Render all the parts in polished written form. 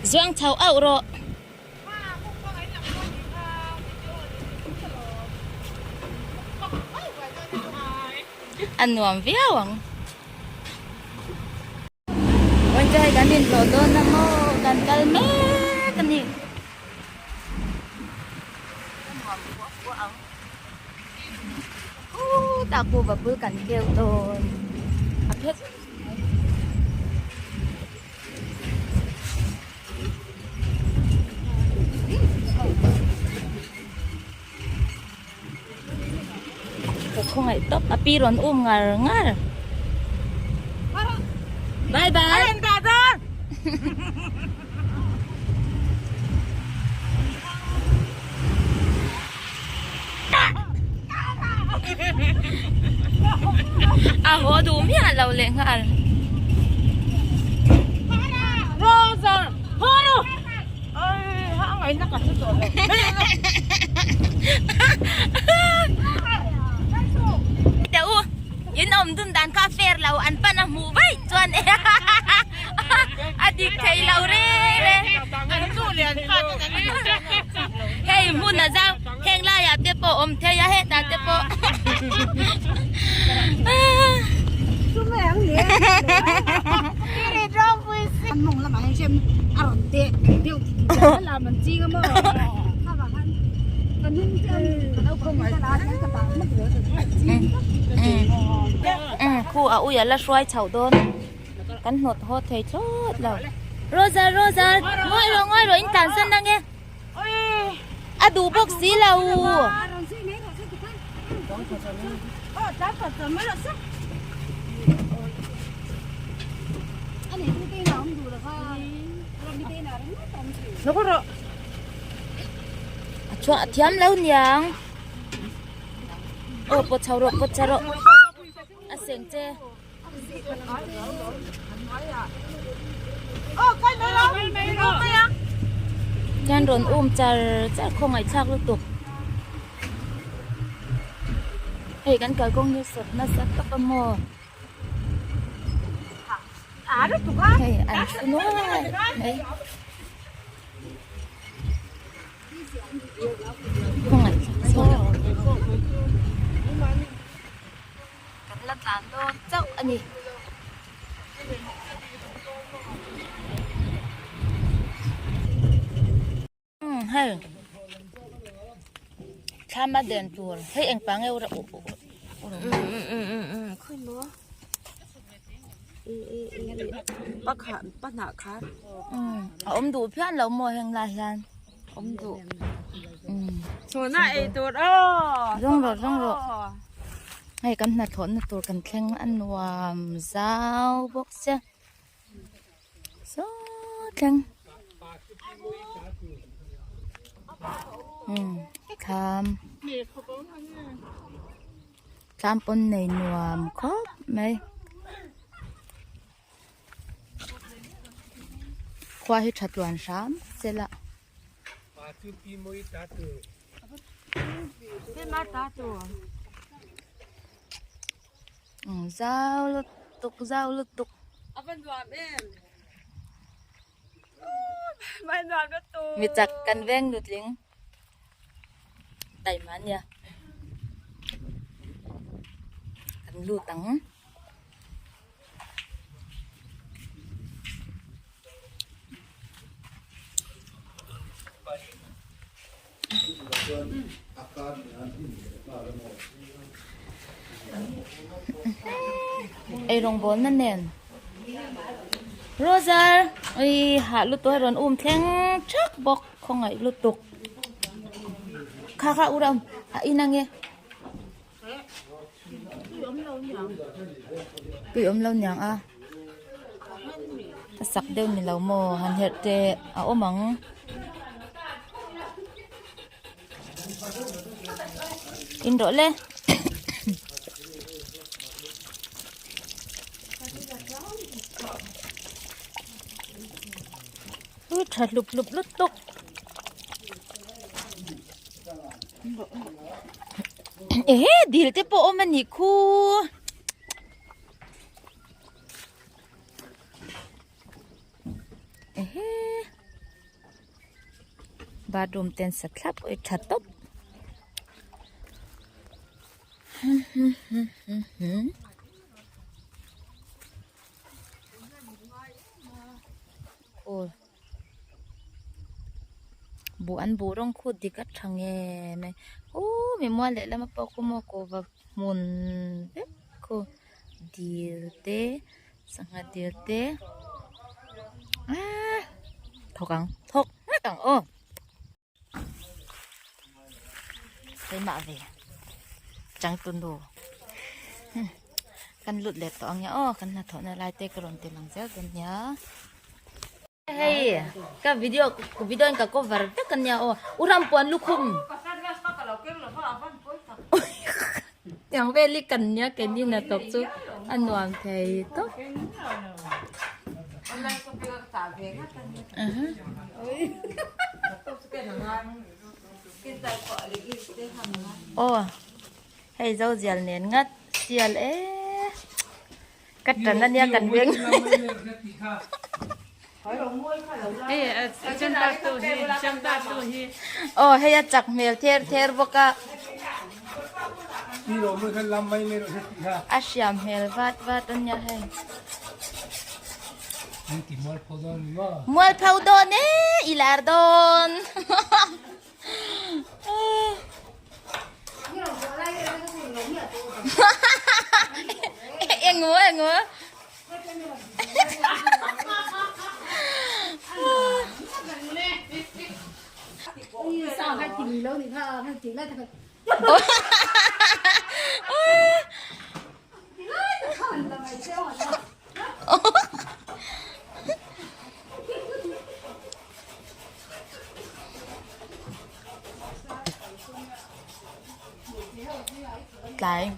Zuang chho auh rawh. A nuam viau ang. Vawiin chu hei kan intlawh dawn a maw kan kal mek a ni. A nuam kuah kuah ang. Khutah kuhva bul kan keu dawn a phet. Ka khawngaih tawp a pi rawn um ngar ngar. Bye bye. A haw duh miah lo leh nghal. Teh u, in awm dun dan kha a fair lo, an pan a hmuh vaih chuan e a dik thei lo reng reng. Hei hmun a zau, heng laiah te pawh awm thei a, hetah te pawh. Khu a ui a la hruai chhoh dawn kan hnawt haw thei thlawt lo. Rosa Rosa ngawi rawh ngawi rawh in tlansan ange a duh bawk si lo. A chhuah thiam lo niang. Aw pawt chho rawh pawt chho rawh a seng che. Chuan rawn um char char khawngaihthlak lutuk. Hei kan kalkawng hi sawt nasa tawp a maw. Hei an thu nual mai. Khawngaihthlak zawk. Kan la tlan dawn chauh a ni. Hei thlam a den tur hei eng pang nge a awm duh phian lo maw heng lai hian awm duh zawng rawh zawng rawh hei kan hnathawhna tur kan thleng a nuam zau bawk sia. Saw thleng umm thlam thlam pawn nei nuam khawp mai khua hi tha tluan hram se la. Zau lutuk zau lutuk. A va nuam em. Mai nuam lutuk. Mi chak kan veng nutling taima ania. Kan lut ang. Eirawng bawlna nen Roger ui hah lutuk a rawn um thleng thak bawk khawngaih lutuk kha kha ura a in ange tui awm lo niang a a sak deuh ni lo maw han herh teh a awm ang. In rawh le. Ui tha hlup hlup lutuk. Ehe dil te pawh awm a nih khu. Ehe. Bathroom te an sa thlap awih tha tawp. Aw buh an buh rawng khut dik a tha nge mai uuh mi mual leh lama pawh khu maw kuhva hmun vek khu dil te sangha dil te aaa thawk ang thawk nghat ang aw. Keimah ve changtunu kan lut leh tawh ang nia aw kan hnathawhna lai te ka rawn ti lang zel dawn nia hei ka video video in ka cover vek ania aw u rampuan lukhum tiang vel hi kan nia keini hnathawk chu a nuam thei tawp. Aw hei zo zial nen ngat sial e ka tan ania kan veng aw hei a chak hmel ther ther bawk a a hriam hmel vat vat ania hei. Mualpho dawn e i lar dawn. Engo engo. Tlai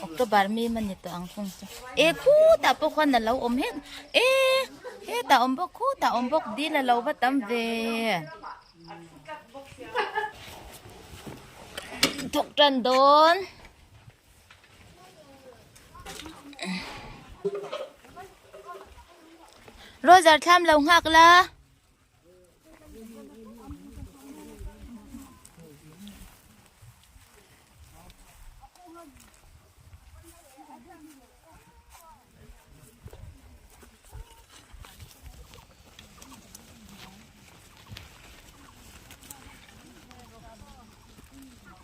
October mi man ni tawh ang thung chu e khutah pawh khuan a lo awm hek e hetah awm bawk khutah awm bawk dil a lo va tam ve. Thawk tan dawn. Roger thlam lo nghak la.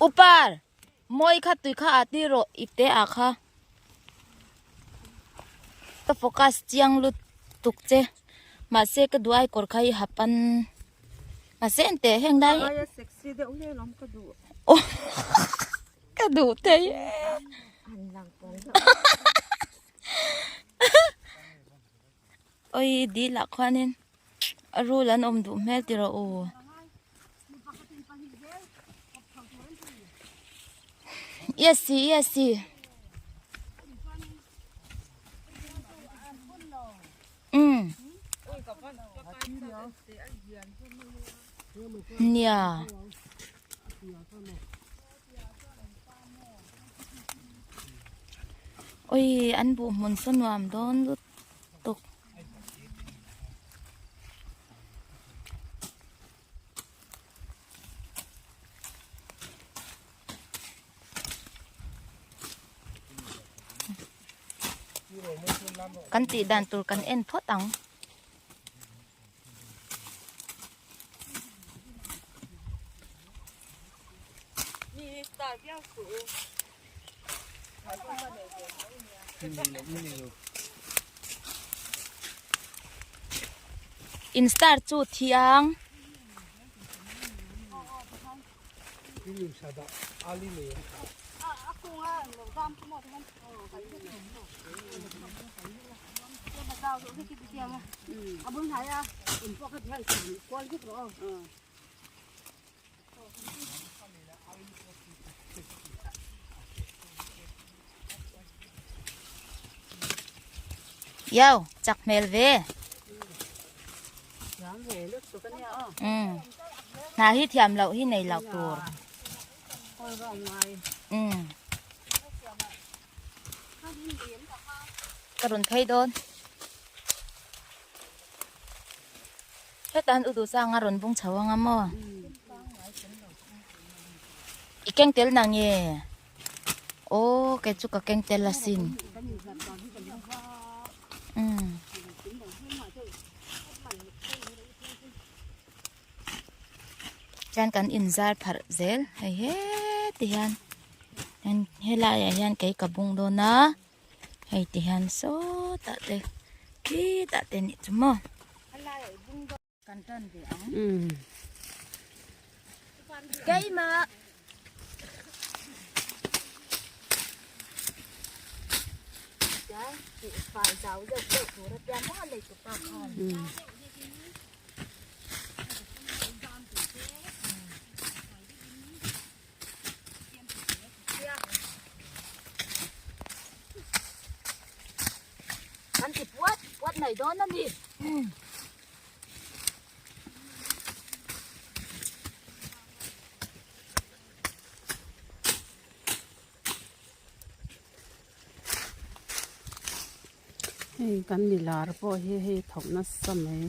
Upar Mawi kha tui kha ah tir rawh ip te ah kha ka focus chiang lut tuk che mahse ka duh ai kawr kha hi ha pan mahse engteh heng lai aia sexy deuh hle lawm ka duh ka duh thei e han lang pawn Oi dil ah khuanin a rul an awm duh hmel tiraw u. Yes yes. Um. Nia. Oi an buh hmun saw nuam dawn lut. tuk. Kan tih dan tur kan en phawt ang. In star chu thiang. Yo, chak hmel ve. Um. Hna hi thiam loh hi nei loh tur. Um. Ka rawn phei dawn. Hetah hian u duhsang a rawn bung chho anga maw? I keng tel na nge? Aw kei chu ka keng tel asin. Umm. Chuan kan inzar pharh zel hei heti hian helaiah hian kei ka bung dawn a. Hei ti hian sawtah te khitah te nih chu maw. Kan tan ve ang. Keimah. Fai zau deuh deuh tur a tia maw lei tu pa khan. Kan ti puat puat mai dawn a ni. Hei kan milar pawh hi hei thawk nasa mai.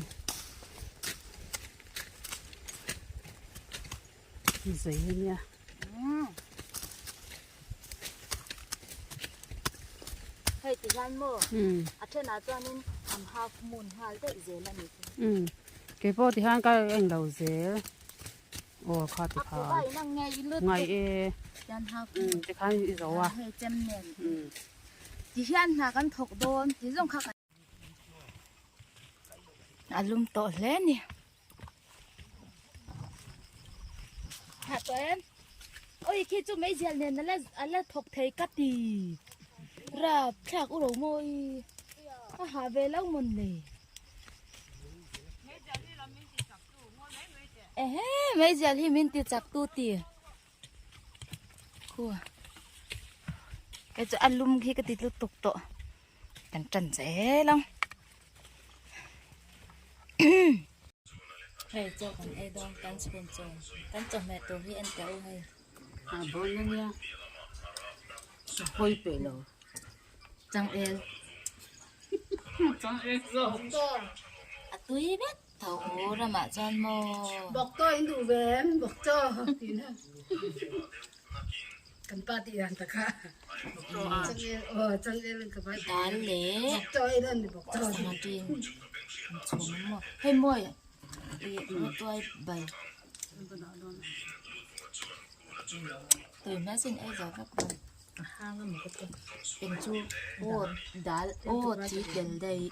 Zei a nia. Hei ti hian maw a thenah chuanin an half moon nghal daih zel a ni chu. Kei pawh ti hian ka eng lo zel. Aw kha ti khan. Ngai e. Ti khan i zo a. Hei chem nen. Ti hian hna kan thawk dawn ti zawng kha. A lum tawh hle a ni. Hah tawh em? Oi khi chu meizial nen ala ala thawk thei ka ti. Rap thlak u ro mawi. A hah ve lo mawn le. Ehe meizial hi min ti chak tu ti. Khu. Kei chu a lum khi ka ti lutuk tawh. Kan tan zel ang. Hei chaw kan ei dawn kan chhun chaw kan chawhmeh tur hi en teh u hei. A bawn a nia ka hawi peih lo. Changel. Changel zawk. A tui vek tho ramah chuan maw. Bawk chaw in duh ve em bawk chaw tihna. Kan pa tih dan tak kha. Changel aw changel in ka vai. Dal leh sanghaṭin an chhum maw hei mawi ih rawtuai bal tui hmel sin ei zo vek dawn eng chu aw dal aw chi tel daih.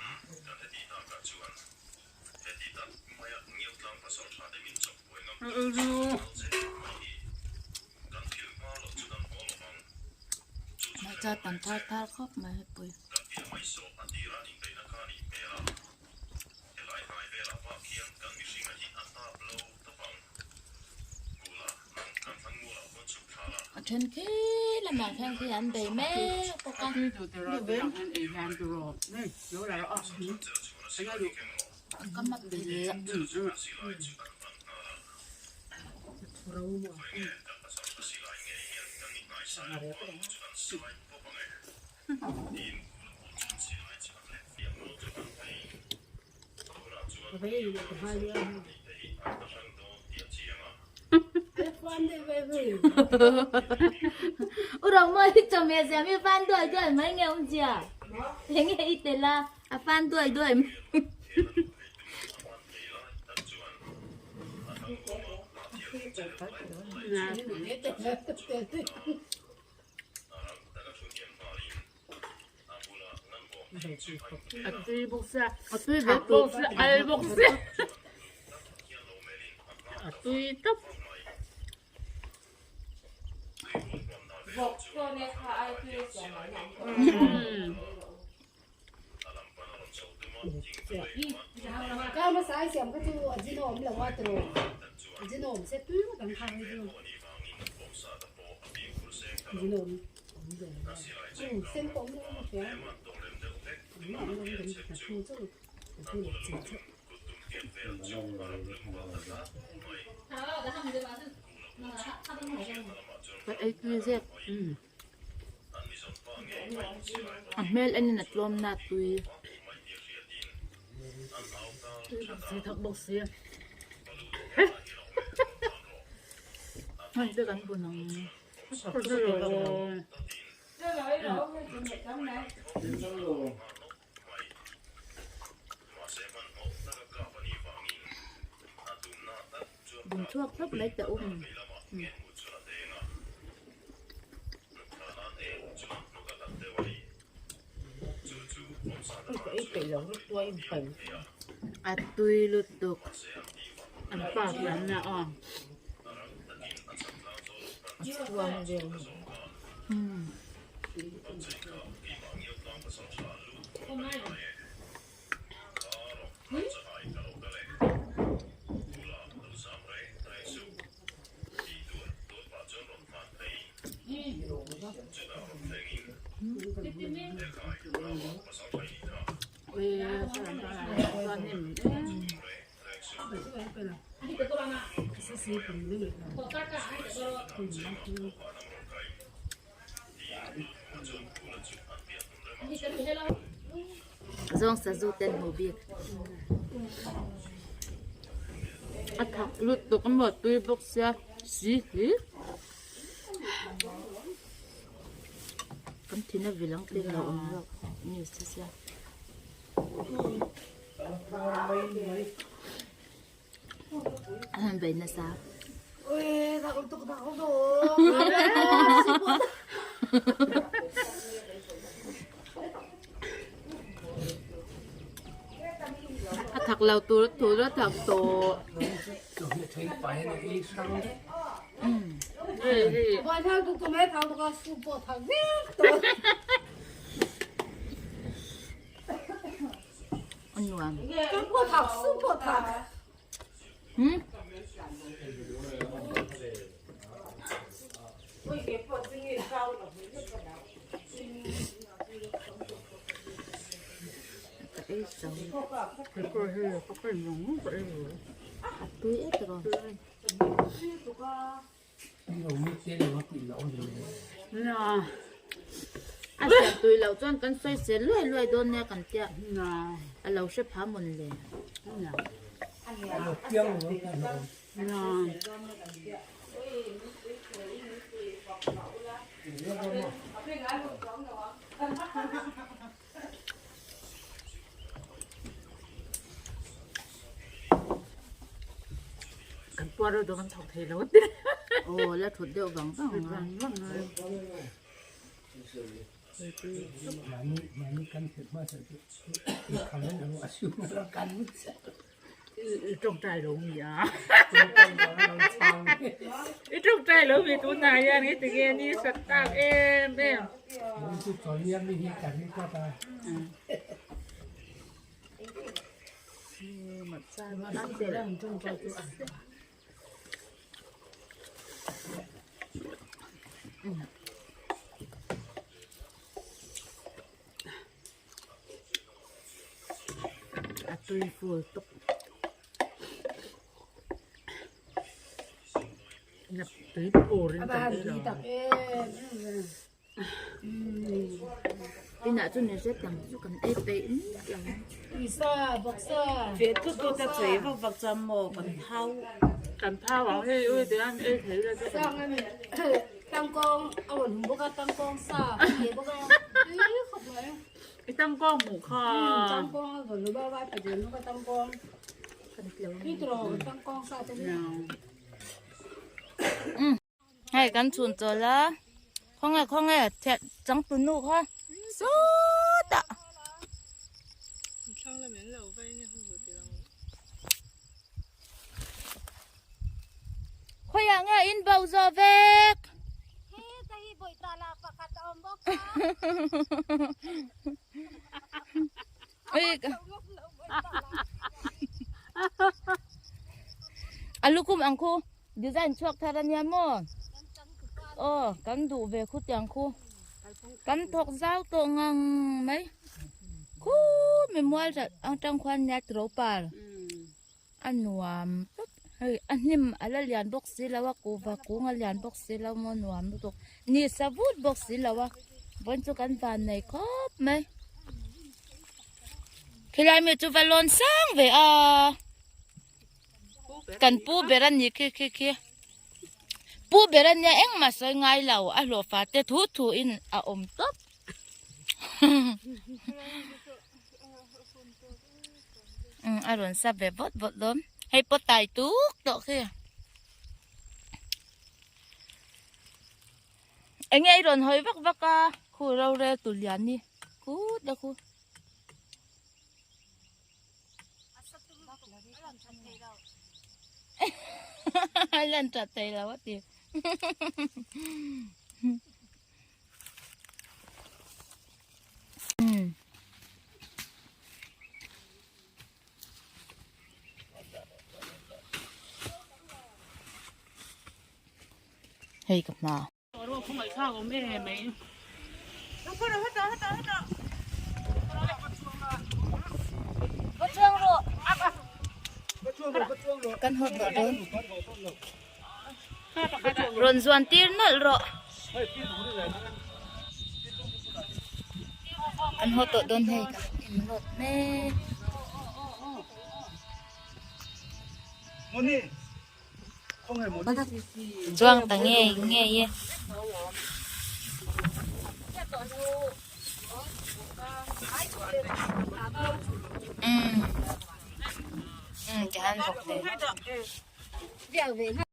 Hmarcha tam thar thar khawp mai hepui. A then khi lamah khian khi an bei mek bawk a. Ka map bil U Rangmawi hi chawhmeh siam hi fan duai duai mai nge awm zia? Eng nge i tel a, a fan duai duai mai. A tui bawk sia, a tui vek bawk sia, al bawk sia. A tui tawp. Ka ei tui zek. A hmel enin a tlawm na tui. Tui bawk si thak bawk si. Hei te kan bun ang. Bun chhuak thlap mai teh u. A tui lutuk. An pa pian na a. A chhuang vel. Zawng sazu ten hmu bik a thak lutuk emaw tui bawk sia si hi kan thin a vil ang tih lo awm zawk news te sia. A han bei nasa. A thak lo tur tur a thak tawh. A nuam. Hmm? Ka ei zo. A tui e tawh. A siam tui loh chuan kan sawi sel luai luai dawn nia kan tia a lo hre pha mawn le. Kan puar deuh dawn kan chho thei lo te. Aw la thut deuh vang vang a. Vang vang a. I tawngtai lo mi a. I tawngtai lo mi tunah hian nge tinge ni sat tak em em. A tui full tawp. Tui purin kan ei lo. Inah chu ni zet ang chu kan ei peih miah lo ang. Ve tut tut a chei vak vak chuan maw kan thau. Kan thau ang hei ui te an ei thei la chu. I tangkawng hmuh kha. Hei kan chhun chawl a khawnge khawnge thiat changtu nu kha sawtah. Khawiah nge in bo zawh vek? A lukhum ang khu design chhuak thar ania maw? Aw kan duh ve khu tiang khu kan thawk zau tawh ngang mai khu mi mual atang khuan nia tiro par. A nuam tawp hei a hnim a la lian bawk si lo a kuhva kung a lian bawk si lo maw nuam lutuk ni sa vut bawk si lo a vawiin chu kan van nei khawp mai khilai mi chu va lawn sang ve a kan pu ber a ni khi khi khi. Pu ber ania engmah sawi ngai lo a hlawhfa te thu thu in a awm tawp. Um a rawn sa ve vawt vawt dawn. Hei pawh tai tuk tawh khi. Enge i rawn hawi vak vak a khu rorel tu lian ni khut a khu. Lan that thei lo a ti. Hei ka hma. Kan hawt rawh dawn. Rawn zuan tir nawlh rawh. Kan hawt tawh dawn hei kan inlawt mek. Chuang ta ngei ngei e. Umm. Umm ti han bawk le.